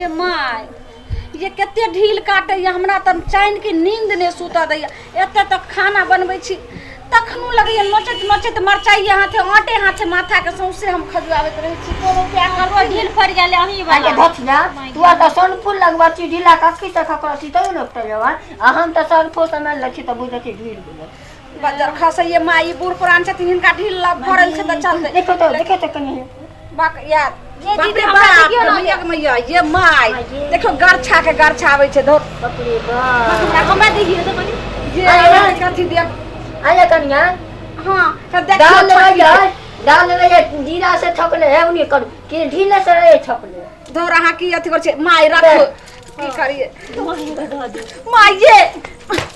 My, ये कते ढील काटैया, हमरा तऽ चैनके नींद नहि सुतऽ दैया। एते तक खाना बनबै छी तखनो लगैया नोचैत नोचैत मरचाइ हाथे आटे हाथे माथाके सौंसे हम खजुआबैत रहै छी। कोनो उपाय हमरो करथिन। ढील पड़ि गेल अहीं अरे वाला। धथिया तू तऽ सनफूल लगबै छी, ढीला कखी से खकरै छी तैयो ने उपटल, आ हम तऽ सरफो से मारि लै छी तऽ बुझै छी ढील गेलै। बज्जर खसैये माय, ई बूढ़ पुरान छथिन, हिनका ढील लग पड़ल छै तऽ चलतै। देखो तऽ, देखो तऽ कनि। बाक यार ये बाप दीदी रे हमरा बाप, देखियौ ने। मैया के मैया, ये my, देखियौ गरछा के गरछा आबै छै। धोर बाप रे बाप, हमरा हमरा देखियौ तऽ कनि। ये अरे, कथी देख। अरे कनिया। हाँ तऽ देखियौ दाल छोटकी। रहे, दाल रहे, जीरा से छकले है उन्हीं कर कि ढीले से रहे छकले। धोर अहाँ की अथी करै छै my, राखो की करिए my. ये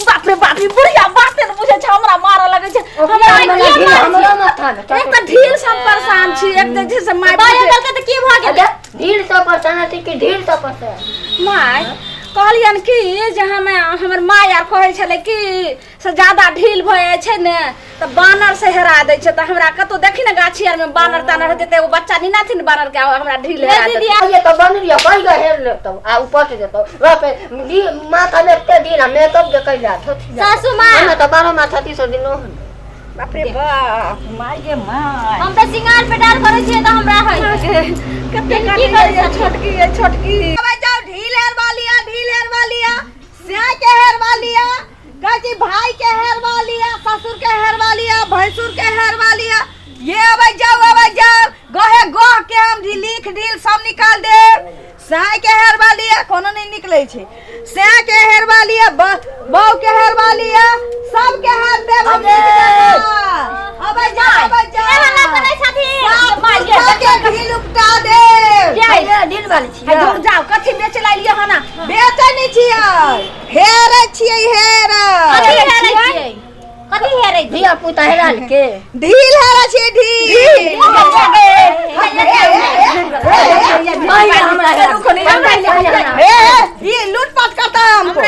बाप रे बाप, ई बुढ़िया बाते ने बुझै छै, हमरा मारऽ लगै छै। हमरा हमरा के ढील मारै हमरा छै? माथा में एक तऽ ढील से हम परेशान छी, एक तऽ जे छै से my बाया बुझै- देलकै तऽ की भऽ गेलै? अच्छा ढील से परेशान छी कि ढील से परेशान? My कहलियन कि जे हमे हमर my are कहै छलै कि से ज्यादा ढील भऽ जाइ छै ने तऽ बानर से हेरा दै छै। तऽ हमरा कतहु देखी ने गाछी आरमे बानर तानर हेतै तऽ एगो बच्चा नहीं नाथिन बानर के हमरा ढील हेरा दीदी, देतै। ये तो बन रियो कई गो हेर लेतो आ ऊपर से देतो वहाँ पे माथा में एते ढील आ मेकअप जे कैला थोथी। सासू माँ। हम तो बारह माथा तीस दिन हो। बाप रे बाप, my गे my, हम तऽ सिंगार पेटार करै छियै तऽ हमरा हइ कते की काटै करै ये छथिन? छोटकी, ये छोटकी। अबे जाओ, ढील हेरवा लिया, ढील हेरवा लिया, स्या के हेरवा लिया, कहै छी भाई के हेरवा लिया, ससुर के हेरवा लिया, भैंसुर के हेरवा लिया। ये अबे जाओ, अबे जाओ, गहे गह के हम लिख ढील सब निकाल देब। साय के हेरवा लिया, कोनो नहीं निकले छै। स्या के हेरवा लिया, बहू के हेरवा लिया, सब के हेर देब हम। अबे जाओ, अबे जाओ, के हल्ला करै छथिन? सब my गे, कुत्ता के ढील उपटा देब। ये ढील वाली छी। है दूर जाओ, कथी बेच लाइलियै हन? बेचै नहि छियै, हेरै छियै, हेर। कथी हेरै छियै? कथी हेरै छियै? धिया पुता हेराल के ढील हेरै छियै, ढील। भाई हमरा हेरा। रुको नहीं, हमरा ए, ए, ये लूटपाट करता है हमको।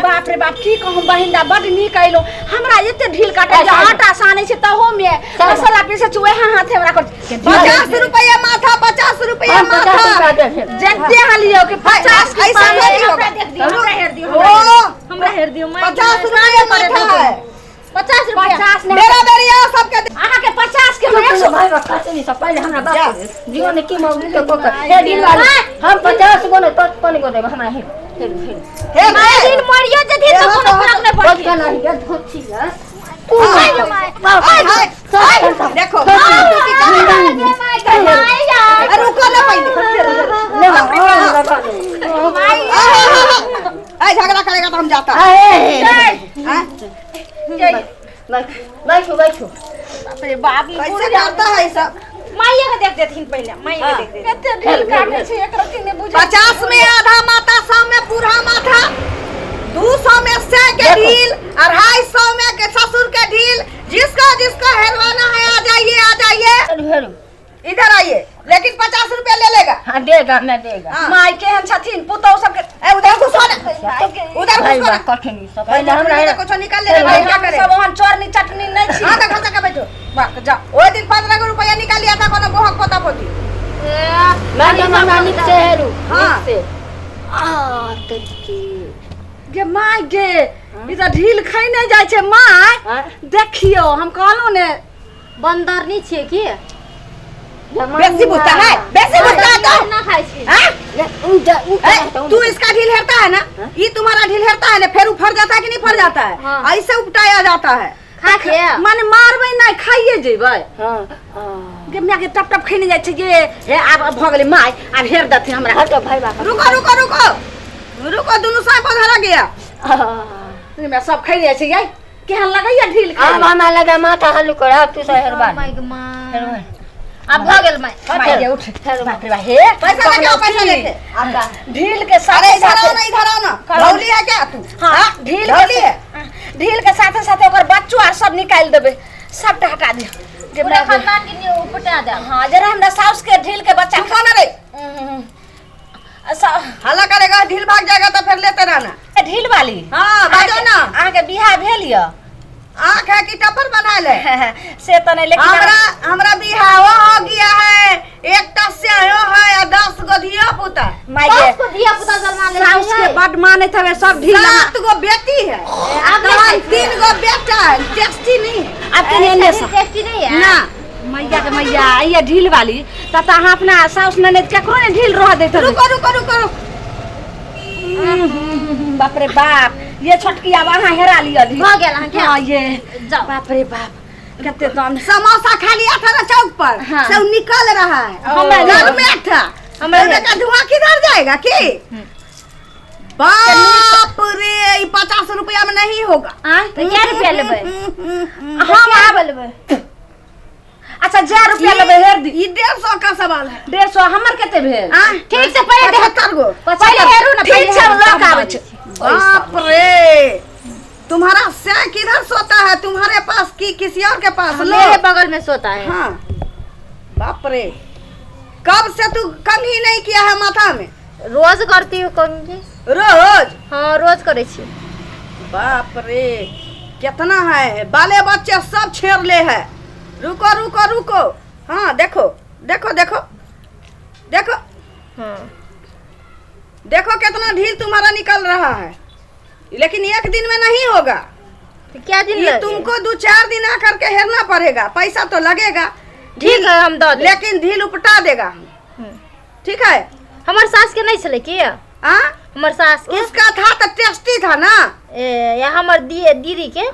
बाप रे बाप, की कहूँ बहिंदा, बड नीक अयलो। हमरा एते ढील काटै छै, आटा सानै छै तहो मे, मसाला पीसै छै वएह हाथे हमरा कर। 50 रुपया माथा, 50 रुपया हम 50 माथा रुपया दे देब। जते अहाँ लियौ कि 50 के ऐसा पाँच। थोड़ी होगा। हमरा देख दियौ, हमरा हेर दियौ, ओ हमरा हेर दियौ my. 50 रुपया माथा है। 50 रुपया? 50 नहि। बेरा बेरी आओ सबके। अहाँके 50 के हम 100। भाई खर्च नहीं सब पहले हमरा बाप जीवन की मौगी के कोक हे ढील वाली, हम 50 गो ने 55 गो देब। हमरा हेर हेर हेर। हे my दिन मरियो जेथिन तऽ कोनो फरक नहि बहुत पड़तै। गला ही धोती है तू। हाय, हाय, हाय, देखो। अरे रुको ना पहले। ले लगा ऐ झगड़ा करेगा तो हम जाता हैं? बैठो बैठो। बाप रे बाप, ई कैसे बुढ़िया करता है सब। माइये के देख देथिन पहिले, माइये के देख देथिन। कते ढील काटै छै, एक रत्ती नहि बुझै। 50 में आधा माथा, 100 में बूढ़ा माथा, 200 में से के ढील, 250 में के ससुर के ढील। जिसको जिसको हेरवाना है आ जाइए, आ जाइए। हेरू हेरू। इधर आइए, लेकिन 50 रुपया ले लेगा। हाँ देगा, मैं देगा। हाँ। My केहन छथिन पुतहु सबके। ए उधर घुसो ना, उधर भाई घुसो बा ना। कठिन सब पहले हमरा पहले कुछ निकाल ले, भाई क्या हम करे। सब ओहन चोरनी चटनी नहि छी। हाँ तो खर्चा के बैठो। बाक जाओ। ओए दिन 15 गो रुपया निकाल लिया था कोनो गोहक पोता पोती। मैं तो हमरा निक से हेरू। हाँ। निक से आ तकी। गे my गे, ई तऽ ढील खाइ नहि जाइ छै my. हाँ? देखियौ, हम कहलहुँ ने। बन्दरनी छियै की? बेसी बुझता है, बेसी बुझता है तो ना खाइ छी। हाँ? उ जा उ। ए, तू इसका ढील हेरता है ना, ये तुम्हारा ढील हेरता है ना, फिर उफर जाता है कि नहीं फर जाता है? हाँ। ऐसे उपटाया जाता है। खा के माने मारबै नहि, खाइए जेबै। हां हां। गे my के, टप टप खैने जाइ छै। ये हे, आब आब भऽ गेलै my, आब हेर देथिन हमरा। हटो भाई बाप। रुको रुको रुको रुको, दोनों साइड पर धरा गया। गे my, सब खैने जाइ छै। यै केहन लगैया ढील अब खाइमे? हमरा लगा माथा हल्लू कर, अब तू सब हेरबा। My गे my, आब भऽ गेल my. My गे, उठ। बाप रे बाप, हे पैसा लेके आओ, पैसा लेके। ढील के साथे अरे इधर आओ साथे ना, इधर आओ ना। धौली है क्या तू? हाँ, ढील के धौली है। ढील के साथे साथे ओकर बच्चो आर सब निकालि देबै, सबटा हटा दियौ। गे पूरा my गे। खानदान के नियो उपटा दे। हाँ, जरा हमरा साउस के ढील के बच्चा तू कौन है रे? हल्ला करेगा, ढील भाग जाएगा तो फिर लेते रहना। ढील वाली। हाँ बाजो ना। अहाँके बियाह भेल यऽ? आँख है कि टप्पर बना ले? से तऽ नहि, लेकिन हमरा हमरा बिहाव हो गया है, एकटा स्याहो है आ 10 गो धिया पुता। माय गे, 10 गो धिया पुता जन्मा लेलकै। साउस के बड मानैत हवे सब ढील। 7 गो बेटी है आब तहन 3 गो बेटा है। टेस्टी नहीं है। आब कनि एने से टेस्टी नहीं है ना। मैया के मैया, ये ढील वाली त अहाँ अपना साउस ननद केकरो ने ढील रह दैत हबै। रुको रुको रुको रुको। बाप रे बाप, ये छोटकी आब अहाँ हेरा लिअ ढील। भऽ गेल अहाँके? हाँ, ये जाओ। बाप रे बाप, कते दम। समोसा खा लिया था ना चौक पर। हाँ। सब निकल रहा है। हमरा घर में था। हमरा हमरा का धुआं किधर जाएगा की? बाप रे, ये 50 रुपया में नहीं होगा। आँय? तऽ कै रुपया लेबै? हम आब लेबै। अच्छा, जे रुपया लेबै हेर दी। ये 150 का सवाल है। 150 हमर कते भेल? आ? ठीक से पहिले देख। 75 गो। पहिले हेरू ना। ठीक पहिले छै, हेरू, लऽ तब के आबै बाजू। छै। बाप रे, तुम्हारा से किधर सोता है? तुम्हारे पास की किसी और के पास? लो। मेरे बगल में सोता है। हाँ, बाप रे, कब से तू कंघी नहीं किया है माथा में? रोज करती हूँ कंघी। रोज? हाँ, रोज करै छी। बाप रे, कितना है, बाले बच्चे सब छेड़ ले है। रुको रुको रुको। हाँ देखो देखो देखो देखो। हाँ देखो कितना ढील तुम्हारा निकल रहा है, लेकिन एक दिन में नहीं होगा। तो क्या दिन ये लगे? तुमको 2-4 दिन आकर के हेरना पड़ेगा, पैसा तो लगेगा। ठीक है, हम दऽ देब। लेकिन ढील उपटा देगा हम। ठीक है। हमर सास के नहीं छलै की? आ? हमर सास के उसका था तो टेस्टी था ना। ए, या हमर दीदी के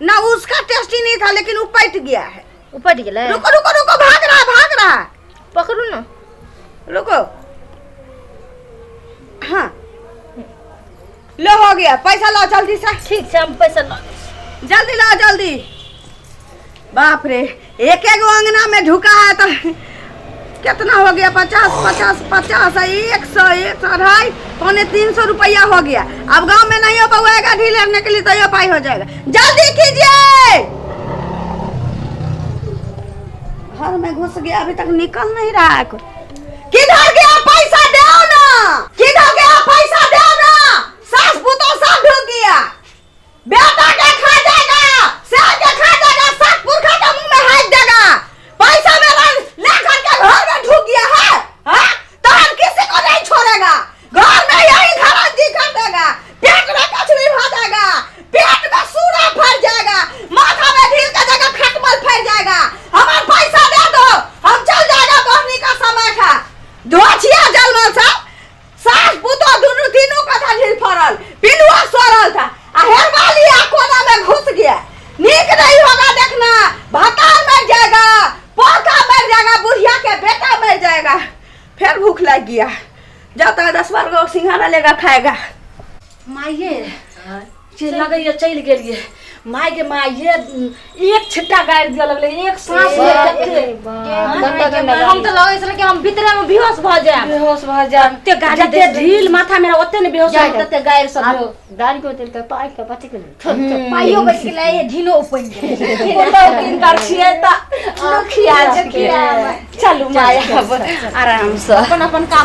ना, उसका टेस्टी नहीं था, लेकिन उपट गया है। उपट गेलै। रुको रुको रुको, भाग रहा है, भाग रहा है। पकड़ू ना। रुको, हाँ लो, हो गया, पैसा लाओ जल्दी से। ठीक छै, हम पैसा लऽ लै छी। जल्दी लाओ जल्दी। बाप रे, एक एक अंगना में ढुका है तो कितना हो गया? 50 50 50, 100, 100, 250, 275 रुपया हो गया। अब गांव में नहीं हो पाएगा ढील लेने के लिए, तो ये पाई हो जाएगा। जल्दी कीजिए। घर में घुस गया, अभी तक निकल नहीं रहा है कोई। किधर गया? पैसा दो ना। किधर गया? पैसा दो ना। सास पुतोह सब ढुक गया। बेटा के खा जाएगा, सास के खा जाएगा, सास पुरखा के मुंह में हाथ देगा। पैसा मेरा ले करके घर में ढुक गया है। हाँ? तो हम किसी को नहीं छोड़ेगा। घर में यही घरंजी कर देगा। पेट में कचरी भर जाएगा, पेट में सूरा फर जाएगा, माथा में ढील का जगह खटमल फैल जाएगा। हमार पैसा दे दो, हम चल जाएगा। बहनी का समय था धोछिया जलमल सब सास पुतो दुनू तीनू कथा ढील फरल पिलुआ सड़ल था आ हेरवाली आ कोना में घुस गया। नीक नहीं होगा देखना, भतार मर जाएगा, पोता मर जाएगा, बुढ़िया के बेटा मर जाएगा। फिर भूख लग गया, जाता है 10 बार गो सिंघाड़ा लेगा खाएगा। माइये जे लगैया चलि गेलियै। माय के माय, ये एक छिट्टा गाड़ि दिअ लगलै एक साँस मे कते गंदा गंदा। हम तऽ लगै छलै कि हम भीतरे मे बेहोश भऽ जायब। बेहोश भऽ जायब। एते गाली जते दैत रहै। ढील माथा मे ओते ने बेहोश जाय होत, तते गारि सब आब हो। गाड़ी को तेल के पाइ के बच गेलै। पाइयो बचि गेलै, ढीलो उपनि गेलै। पुतहु किनकर छियै तऽ मुखिया जी के। चलू माय, आब आरामसँ अपन अपन काम।